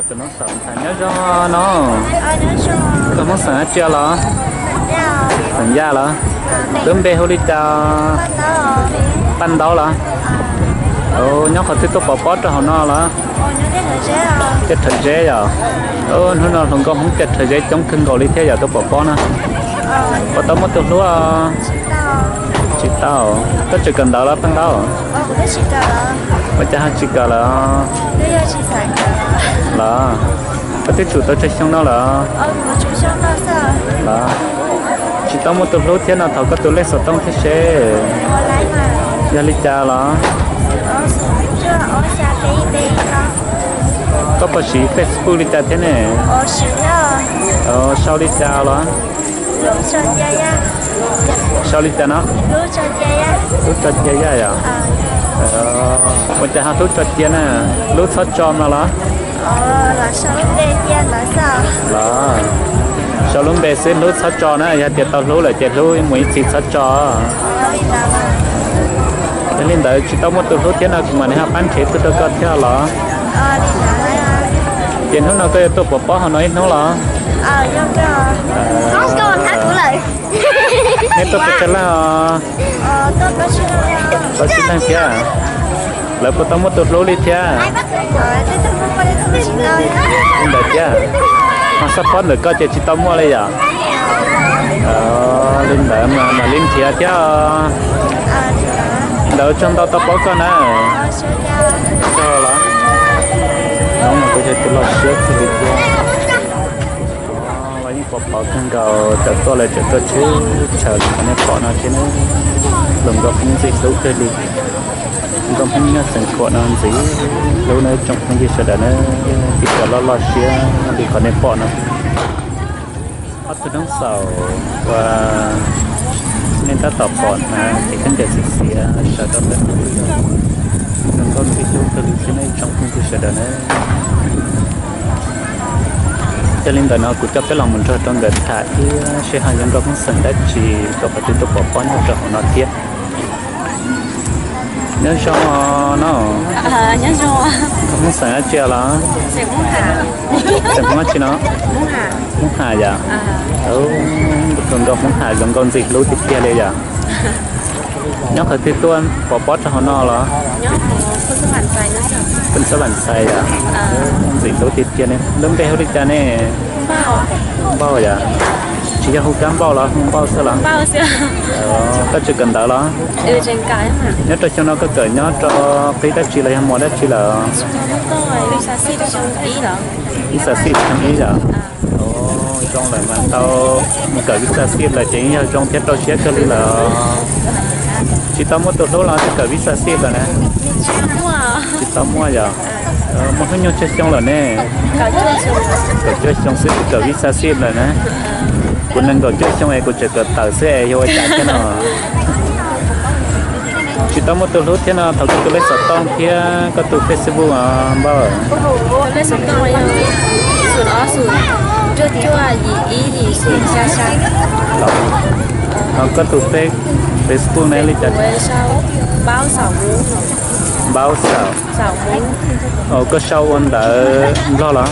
Tus no xav ntxhais nyob zoo no. Koj Hmoob xeem dab tsi los? Xeem Yaj los? Lub npe hu li cas? Paj Ntaub los? Nyob qhov twg tuaj pov pob rau hauv no los? Tiaj Rhawv Zeb yom. Hnub no hluas nkauj Hmoob Tiaj Rhawv Zeb coob kawg nkaus li thiab yom, tuaj pov pob na. Puas tau muaj tus hlub? Tsis tau. Koj tseem kawm ntawv los Paj Ntaub? Ua cas ho tsis kawm lawm? Los, koj twb tsum tau tsawg xyoo no lawm? Los, tsis tau muaj tus hlub thiab no, thov koj tus lej xov tooj thiab seb. Yog li cas los? Koj puas siv Facebook li cas thiab ne? Sau li cas los? Sau li cas no? Hlub tso cia yom. Ua cas ho hlub tso cia na? Hlub txhob tso no los? Los, sau lub npe xwb, hlub txhob tso na, yog tias tau hlub lawm ces hlub mus ib txhis txhob tso. Yog li ntawd tsis tau muaj tus hlub thiab no kuv mam li ho pab nrhiav ib tug rau koj thiab los? Ces hnub no koj yuav tuaj pov pob hauv no ib hnub los? Neb tuaj pes tsawg leej os? Pab tsib leeg thiab. Lawv puas tau muaj tus hlub li thiab? Li ntawd thiab. Ho xab phob ntawm koj ces tsis tau muaj li yom? Li ntawd mas mam li nrhiav thiab. Ntawd tsaug ntau tau paub koj na. Tsaug los. Hnub no kuv yog tus loj siab kawg li thiab. Los yeej pom pom kawg nkaus, cov tuaj lawv tseem tuaj tshwm tshaws li qhov nej pom no thiab na. Hluas nkauj Hmoob ntxim hlub kawg li. Nkauj Hmoob nyob xeev Khuam no ntxim hlub na tsoom phooj ywg sawv daws na. Tib co loj loj siab li qhov nej pom no. Ob tug noob xaum uas nej tab tom pom na ces khaub ncaws xiav xiav sawv rau ntawm no. Zoo nkauj ntxim hlub kawg li thiab nej tsoom phooj ywg sawv daws na. Yog li ntawd no kuv coj peb los mus nrog rau nkawd tham thiab seb ho yuav nkauj Hmoob xeem dab tsi tuaj qhov twg tuaj pov pob nyob rau hauv no thiab. Nyob zoo no. Nkauj Hmoob xeem dab tsi los? Xeem Hmoob dab tsi no? Hmoob Ham yom. Nkauj Hmoob Ham zoo nkauj ntxim hlub tiag tiag li yom. Nyob qhov twg tuaj pov pob rau hauv no los? Peb Xab Vam Xais yom. Ntxim hlub tiag tiag ne. Lub npe hu li cas ne? Npauj yom. Tsis yog hu Kab Npauj los hu Npauj xwb los? Koj tseem kawm ntawv los? Nyob rau xyoo no koj kawm nyob rau qib dab tsi los yog mos dab tsi lawm? Ib xas xij xyoo ib yom. Zoo lawm mas tau mus kawm ib xas xij lawm ces yeej yog zoo thiab rau siab kawg li lawm. Tsis tau muaj tus hlub los twb kawm ib xas xij lawm na? Tsis tau muaj yom. Muaj hnub nyoog tsawg xyoo lawm ne? Kaum cuaj xyoo xwb twb kawm ib xas xij lawm na. Kuv nees nkaum cuaj xyoo es kuv tseem kawm tawm xwb es yuav ua cas thiab no? Tsis tau muaj tus hlub thiab no, thov koj tus lej xov tooj thiab koj tus Facebook os npauj. Koj tus Facebook ne li cas? Npauj Xaum. Koj sau ua ntawv Nplog los?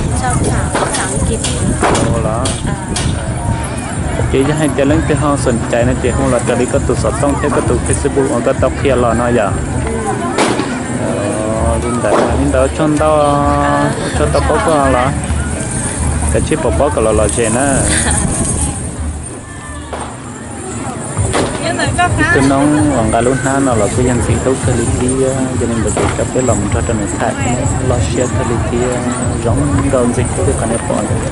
Los. Ces yog hais tias leej twg ho xoom cai no ces hu los raws li koj tus xov tooj thiab koj tus Facebook uas koj tau qhia los no yom. Li ntawd, li ntawd tsaug ntau, tsaug tau paub koj los. Kav tsij pov pob kom los lom zem na. Ib tug noob uas nqa lub hnab no los kuj yog ntxim hlub kawg li thiab, yog li ntawd kuv coj peb los mus nrog rau nws tham, loj siab kawg li thiab, zoo nkauj ntxim hlub li qhov nej pom ntawd.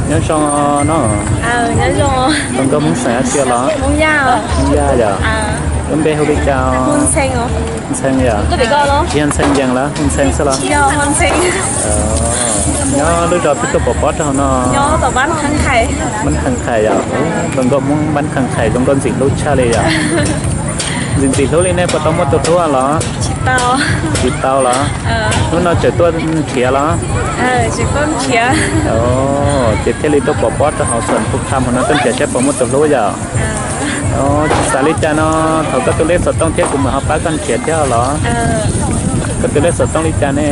Nyob zoo no. Tus nkauj Hmoob xeem dab tsi los? Hmoob Yaj yom. Lub npe hu li cas? Ntxhee yom. Tsis yog Ntxhee Yees los hu Ntxhee xwb los? Nyob lub zos twg tuaj pov pob rau hauv no? Npab Khaj Khais yom. Tus nkauj Hmoob Npab Khaj Khais zoo nkauj ntxim hlub tshaj li yom. Ntxim ntxim hlub li nej puas tau muaj tus hlub los? Tsis tau los? Hnub no tseem tuaj nrhiav los? Ces thiaj li tuaj pov pob rau hauv xeem Phu Kham hauv no tuaj nrhiav saib puas muaj tus hlub yom. Tsis xav li cas no, thov koj tus lej xov tooj thiab kuv mam ho pab koj nrhiav thiab los. Koj tus lej xov tooj li cas ne?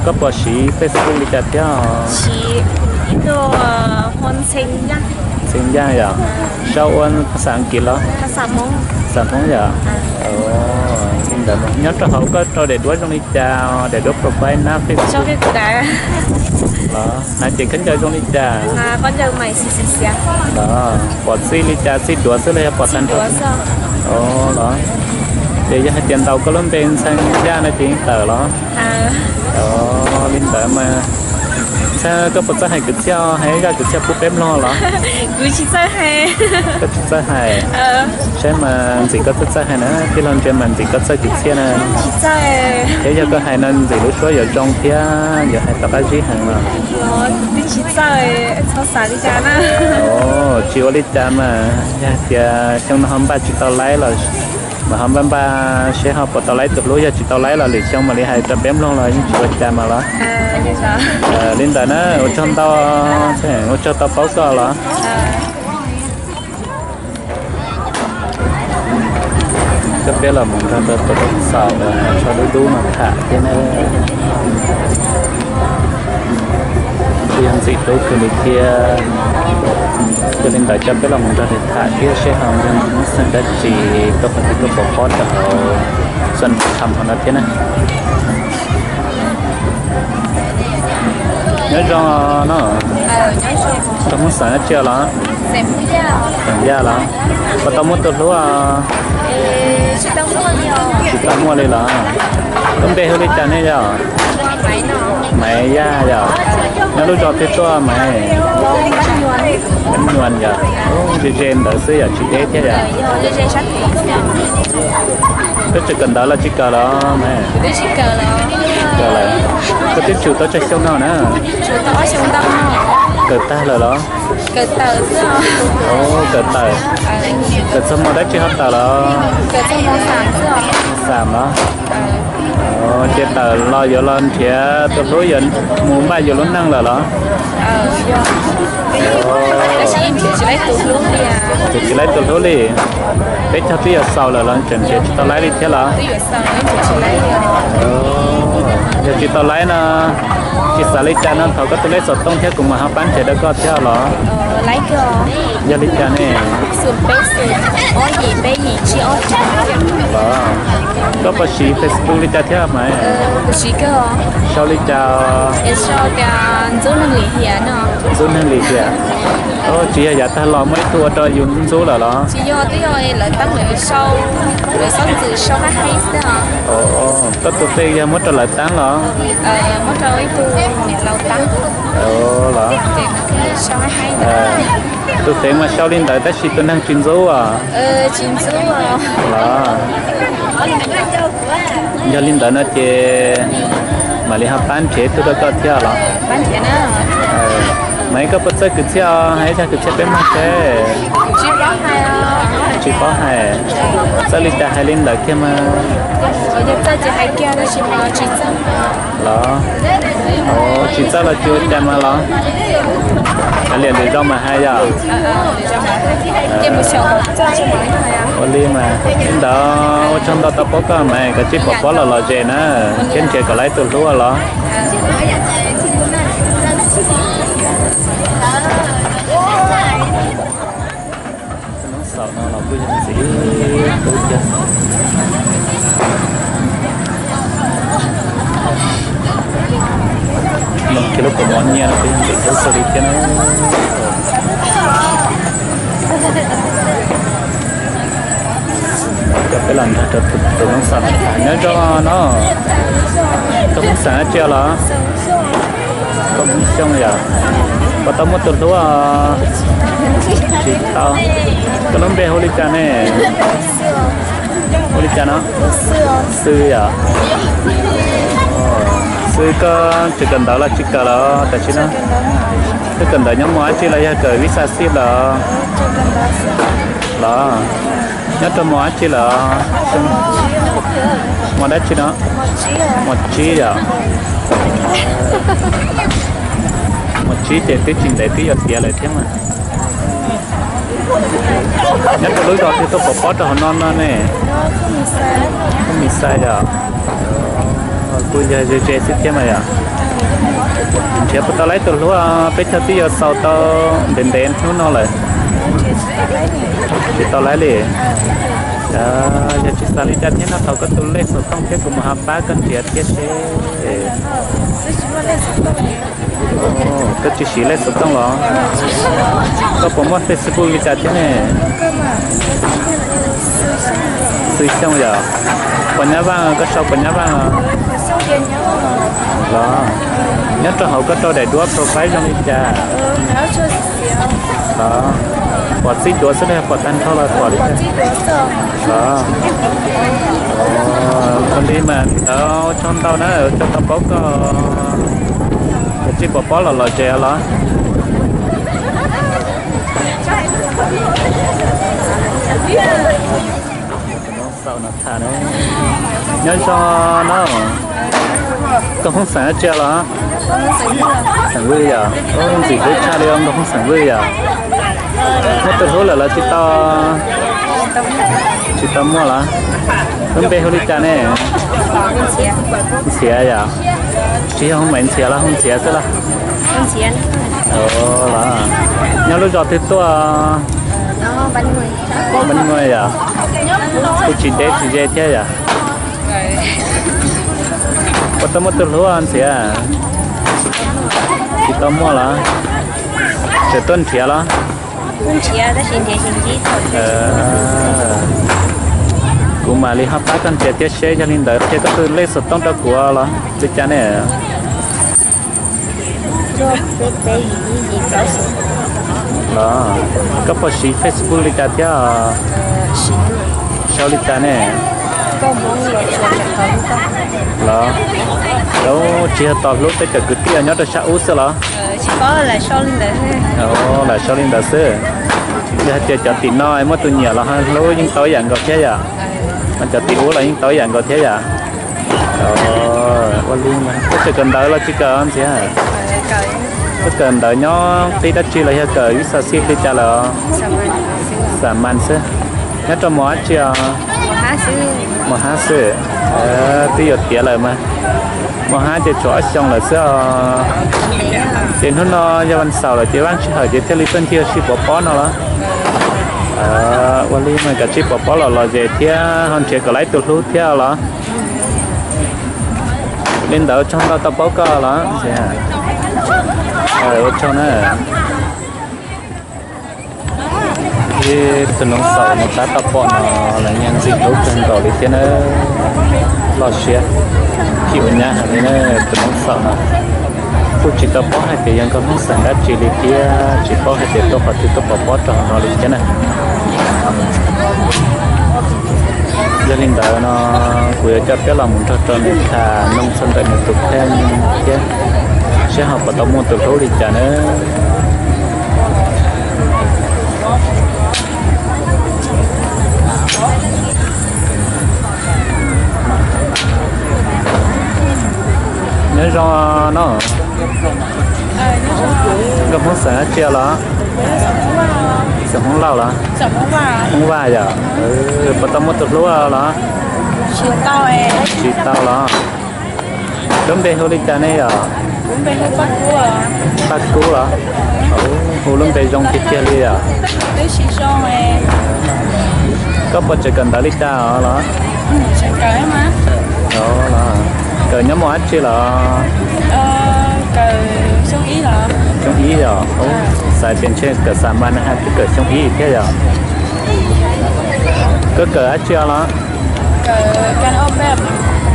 Koj puas siv Facebook li cas thiab? Ntxhee Yaj yom? Sau ua phas xas Askiv los? Phas xas Hmoob yom? Li ntawd nyob rau hauv koj rau daim duab zoo li cas, daim duab profile na Facebook los? Hnav ces khaub ncaws zoo li cas? Los pom txij li cas, txij duav xwb los yog pom tag nrho? Los ces yog hais tias ntaus koj lub npe Ntxhee Yaj no ces yeej tawm los? Li ntawd mas, ntxhee, koj puas txawj hais kwv txhiaj, hais zaj kwv txhiaj pub peb mloog los? Koj tsis txawj hais. Saib mas ntxim koj txawj txawj hais na, tij laug ntsia mas ntxim koj txawj kwv txhiaj na. Thiab yog koj hais no ntxim lub suab yuav zoo thiab yuav hais tom qab zib heev los? Tsis ua li cas mas, yog hais tias xyoo no ho npaj tsis tau laib los, mas ho npaj npaj seb ho puas tau laib tus hlub, yog tsis tau laib los lwm xyoo mam li hais rau peb mloog los yeej tsis ua cas mas los? Li ntawd na, ua tsaug ntau, ua tsaug tau paub koj los. Coj peb los mus nrog rau tus tub xaum uas tsho dub dub no tham thiab na. Kuj yog ntxim hlub kawg li thiab. Yog li ntawd coj peb los mus nrog nws tham thiab seb ho yog tus Hmoob xeem dab tsi tuaj pom, tuaj pom pob rau hauv Xas Tham hauv no thiab na. Nyob zoo no. Koj Hmoob xeem dab tsi los? Xeem Yaj los? Puas tau muaj tus hlub? Tsis tau muaj li los? Lub npe hu li cas ne yog? Maiv Yaj yog? Nyob lub zos twg tuaj Maiv? Nyuam yog? Ze ze ntawd xwb yog tsis deb thiab yog? Koj tseem kawm ntawv los tsis kawm los Maiv? Koj twb tshum tau tsawg xyoo no na? Kawm tag lawm los? Kawm tawm. Kawm txog hmo dab tsi ho tawm los? Xam los? Ces tawm los yuav los nrhiav tus hlub yuav mus npaj yuav lub neej lawm los? Nrhiav tsis laib tus hlub li. Peb caug twb yuav xaus lawm los tseem nrhiav tsis tau laib li thiab los? Yog tsis tau laib no, tsis xav li cas no thov koj tus lej xov tooj thiab kuv mam ho pab nrhiav rau koj thiab los? Yog li cas ne? Los, koj puas siv Facebook li cas thiab mas? Sau li cas? Ntxub Neeg Lim Hiam. Tsis yog yav tag los muaj ib tug ua rau yus ntxub lawm los? Koj tus fev yog muab rau lawv taab los? Los, tus fev mas sau li ntawd tab sis tus neeg tsis ntxub os. Los, yog li ntawd no ces mam li ho pab nrhiav ib tug rau koj thiab los? Mas koj puas txawj kwv txhiaj os? Hais ib zaj kwv txhiaj peb mloog seb. Tsis paub hais. Txawj li cas hais li ntawd kiag mas. Los, tsis txawj los tsis ua cas mas los. Hais liam lwm zaus mas hais yom. Ua li mas, li ntawd ua tsaug ntau tau paub koj mas koj tsij pom pob los lom zem na, thiab nrhiav kom laib tus hlub los. Xaum no los kuj yog ntxim hlub thiab. Kiag lub kaus mom nyiaj no kuj yog ntxim hlub kawg li thiab na. Coj peb los nrog rau tus Hmoob Xeem tham. Nyob zoo no, koj Hmoob Xeem dab tsi los? Koj Hmoob Xyooj yom? Puas tau muaj tus hlub? Tsis tau. Koj lub npe hu li cas ne? Hu li cas no? Xwb yom? Xwb, koj tseem kawm ntawv los tsis kawm los tam sim no? Koj kawm ntawv nyob mos dab tsi los yog kawm vib xa xib los? Los, nyob rau mos dab tsi lawm? Mos dab tsi no? Mos tsib yom? Mos tsib ces twb tsis ntev twb yuav tiav lawm thiab mas. Nyob rau lub zos twg tuaj pov pob rau hauv no no ne? Phub Mis Xais yom. Kuj yog ze ze xwb thiab mas yom. Nrhiav puas tau laib tus hlub, peb caug twb yuav xaus tau ntev ntev hnub no lawm. Tsis tau laib li. Yog tsis xav li cas thiab no thov koj tus lej xov tooj thiab kuv mam ho pab koj nrhiav thiab seb. Koj tsis siv lej xov tooj los? Koj puas muaj Facebook li cas thiab ne? Xwm Xyooj yom. Puas nyab vaj, koj sau puas nyab vaj los? Nyob rau hauv koj rau daim duab profile zoo li cas? Los pom txij duav xwb los yog pom tag nrho los pom li cas? Los ua li mas ntawd ua tsaug ntau na, ua tsaug tau paub koj. Koj tsis pov pob los lom zem los? Nyob zoo no, koj Hmoob xeem dab tsi los? Xeem Vwj yom. Ntxim hlub tshaj li, koj Hmoob xeem Vwj yom. Muaj tus hlub lawm los tsis tau? Tsis tau muaj los? Lub npe hu li cas ne? Ntxhiav yom. Tsis yog Hmoob Maiv Ntxhiav los Hmoob Ntxhiav xwb los? Los nyob lub zos twg tuaj? Npab Nuj yom. Kuj tsis deb tsis ze thiab yom. Puas tau muaj tus hlub Ntxhiav? Tsis tau muaj los? Tseem tuaj nrhiav los? Kuv mam li ho pab koj nrhiav thiab seb yog li ntawd ces koj tus lej xov tooj rau kuv los li cas ne? Los koj puas siv Facebook li cas thiab? Sau li cas ne? Los tsis yog tos hlub tej cov kwv tij nyob rau sab ub xwb los? Lam sau li ntawd xwb. Yog hais tias cov tim no muaj tus nyiam los ho hlub yeej tau ib yam nkaus thiab yom? Cov tim ub los yeej tau ib yam nkaus thiab yom? Ua li, koj tseem kawm ntawv los tsis kawm Ntxhiav? Koj kawm ntawv nyob qib dab tsi los yog kawm ib xas xij li cas lawm? Xam mas xwb. Nyob rau mos dab tsi os? Mos hab xwb. Twb yuav tiav lawm mas. Mos hab ces tshuav ob xyoo lawm xwb os. Ces hnub no yog vas xaum lawm ces vaj sij hawm ces thiaj li tuaj ncig sib pov pob no los? Ua li mas kav tsij pov pob los lom zem thiab ho nrhiav kom laib tus hlub thiab los? Li ntawd ua tsaug ntau tau paub koj los? Ua tsaug na. Ib tug noov xaum no tab tom pom no los yeej ntxim hlub kawg nkaus li thiab na. Loj siab, tsis ua nyab heev li na. Tus noov xaum no kuj tsis tau paub hais tias yog nkauj Hmoob xeem dab tsi li thiab tsis paub hais tias tuaj qhov twg tuaj pov pob rau hauv no li thiab na. Yog li ntawd no kuv yuav coj peb los mus nrog rau nws tham noog txog ntawm nws tus kheej thiab seb ho puas tau muaj tus hlub li cas na. Nyob zoo no, nkauj Hmoob xeem dab tsi los? Xeem Hmoob Lauj los? Hmoob Vaj yom. Puas tau muaj tus hlub los? Tsis tau los? Lub npe hu li cas ne yom? Paj Kub los? Hu lub npe zoo tiag tiag li yom. Koj puas tseem kawm ntawv li cas os los? Kawm nyob mos dab tsi los? Xyoo ib yom. Xav tias ntshe kawm xa mas na has twb kawm xyoo ib thiab yom. Koj kawm dab tsi os los?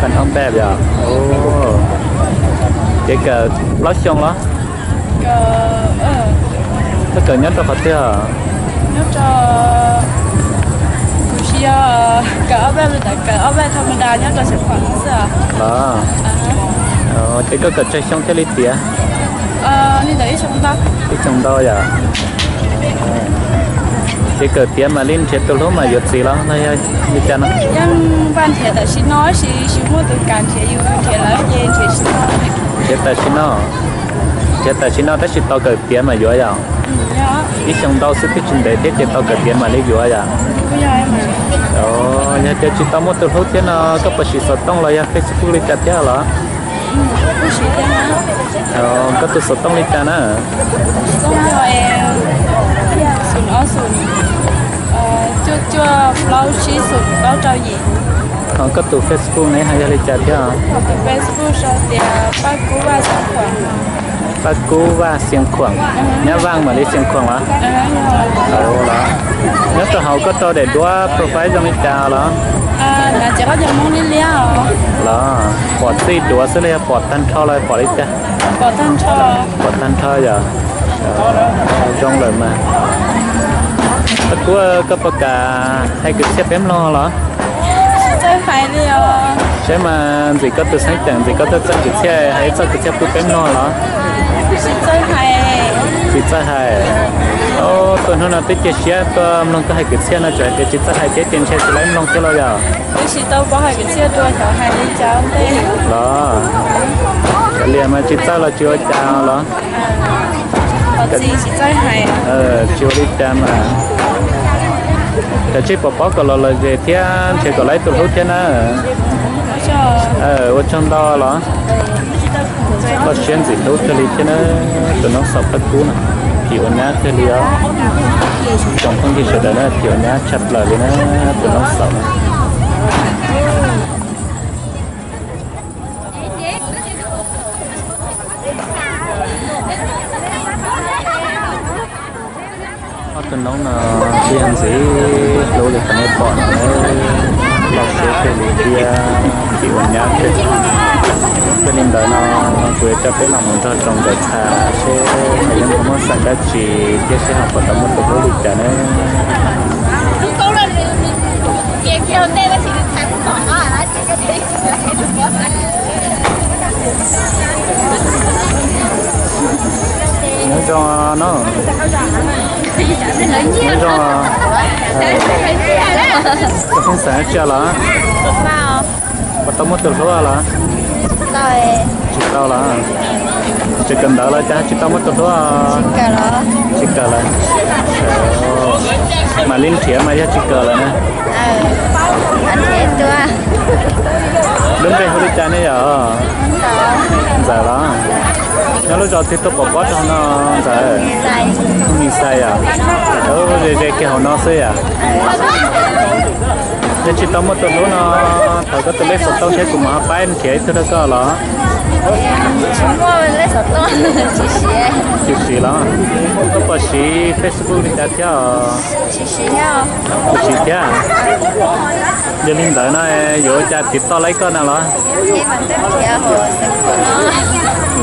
Kan ob npeb yom. Ces kawm plaub xyoo los? Koj kawm nyob rau qhov twg? Los, ces koj kawm tsawg xyoo thiaj li tiav? Ib xyoo ntau yom. Ces kawm tiav mam li nrhiav tus hlub mas yuav txiv los los yog li cas no? Nrhiav tam sim no, nrhiav tam sim no tab sis tos kawm tiav mas yuav yom. Ib xyoo ntau xwb twb tsis ntev thiab ces tau kawm tiav mam li yuav yom. Yog tias tsis tau muaj tus hlub thiab no koj puas siv xov tooj los yog Facebook li cas thiab los? Koj tus xov tooj li cas na? Ho koj tus Facebook ne ho yog li cas thiab? Paj Kub Vaj Xeev Khuam, nyab Vaj mam li Xeev Khuam los? Los nyob rau hauv koj rau daim duab profile zoo li cas los? Los pom txij duav xwb los yog pom tag nrho los pom li cas? Pom tag nrho yom. Zoo lawm mas. Paj Kub, koj puas kam hais kwv txhiaj peb mloog los? Saib mas ntxim koj tus xeeb ceem, ntxim koj txawj txawj kwv txhiaj, hais ib txoj kwv txhiaj pub peb mloog los? Tsis txawj hais. Tuaj hnub no twb cia siab tuaj mloog koj hais kwv txhiaj no tseem hais tias tsis txawj hais thiab ces ntshe tsis laib mloog thiab los yom? Los, kav liam mas tsis txawj los tsis ua cas los? Tsis ua li cas mas. Cov tsij pom pob kom los lom zem thiab nrhiav kom laib tus hlub thiab na. Ua tsaug ntau los. Loj siab ntxim hlub kawg li thiab na. Tus noob xaum Paj Kub no, phim ua nyab kawg li os. Tsoom phooj ywg sawv daws na, phim ua nyab tshaj plaws li na, tus noob xaum no. Ob tug noob no twb yog ntxim hlub li qhov nej pom no, loj siab kawg li thiab phim ua nyab kawg. Yog li ntawd no kuv yuav coj peb los mus nrog Roos nkawd tham seb nkawd yuav muab xeem dab tsi thiab seb ho puas tau muaj tus hlub li cas na. Nyob zoo no. Nyob zoo. Koj pheej xeem dab tsi los? Puas tau muaj tus hlub los? Tsis tau los? Tsis kawm ntawv los cas tsis tau muaj tus hlub? Tsis kawm lawm. Mam li nrhiav mas yog tsis kawm lawm na. Lub npe hu li cas ne yom? Ntxawm los? Nyob lub zos twg tuaj pov pob rau no Ntxawm? Hu Mis Xais yom? Ze ze kiag hauv no xwb yom? Yog tsis tau muaj tus hlub no, thov koj tus lej xov tooj thiab kuv mam ho pab nrhiav ib tug rau koj los? Tsis siv los? Koj puas siv Facebook li cas thiab? Tsis siv thiab. Yog li ntawd no yuav ua cas tiv toj laib koj na los?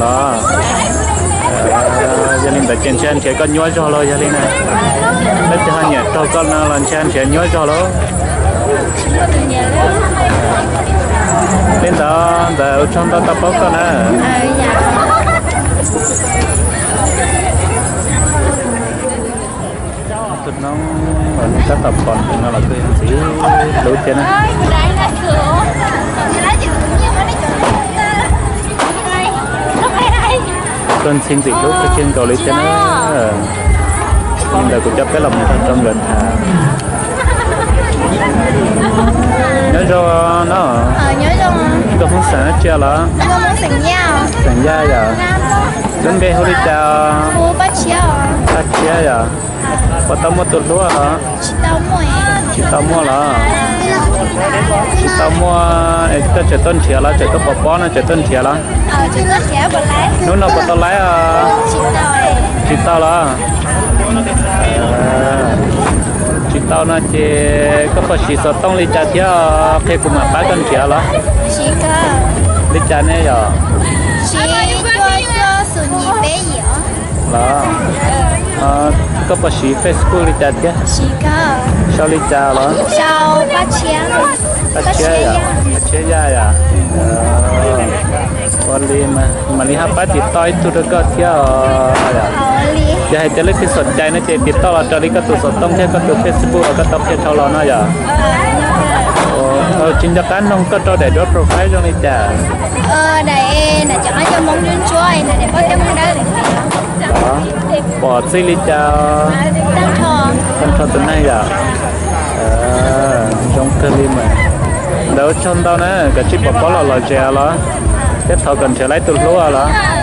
Los, yog li ntawd ces ntshe nrhiav koj nyuaj zog los yog li na. Leej twg ho nyiam raug koj no los ntshe nrhiav nyuaj zog lauj. Li ntawd Ntxawm ua tsaug ntau tau paub koj na. Tus noob uas nej tab tom pom no los kuj yog ntxim hlub thiab na. Tuaj ntxhi ntxim hlub kawg kiag nkaus li thiab na. Li ntawd kuv coj peb los mus nrog Roos nkawd tham. Nyob zoo no. Koj Hmoob xeem dab tsi los? Xeem Yaj yom. Lub npe hu li cas? Paj Tshiab yom. Puas tau muaj tus hlub los? Tsis tau muaj los? Tsis tau muaj, koj tseem tuaj nrhiav los tseem tuaj pov pob no tseem tuaj nrhiav los? Hnub no puas tau laib os? Tsis tau los? Tsis tau no ces koj puas siv xov tooj li cas thiab qhia kuv mam pab koj nrhiav los? Li cas ne yom? Los, koj puas siv Facebook li cas thiab? Sau li cas los? Paj Tshiab yom, Paj Tshiab Yaj yom. Ua li, mam li ho pab tiv toj ib tug rau koj thiab os. Yog hais tias leej twg xom cai no ces tiv toj los raws li koj tus xov tooj thiab koj tus Facebook uas koj tau qhia dhau los no yom. Tsis nco qab nug koj rau daim duab profile zoo li cas? Pom txij li cas? Tag nrho tus neeg yom. Zoo kawg li mas. Ntawd ua tsaug ntau na, koj tsis pom pob los los zes los, thiab thov kom nrhiav tau tus hlub los.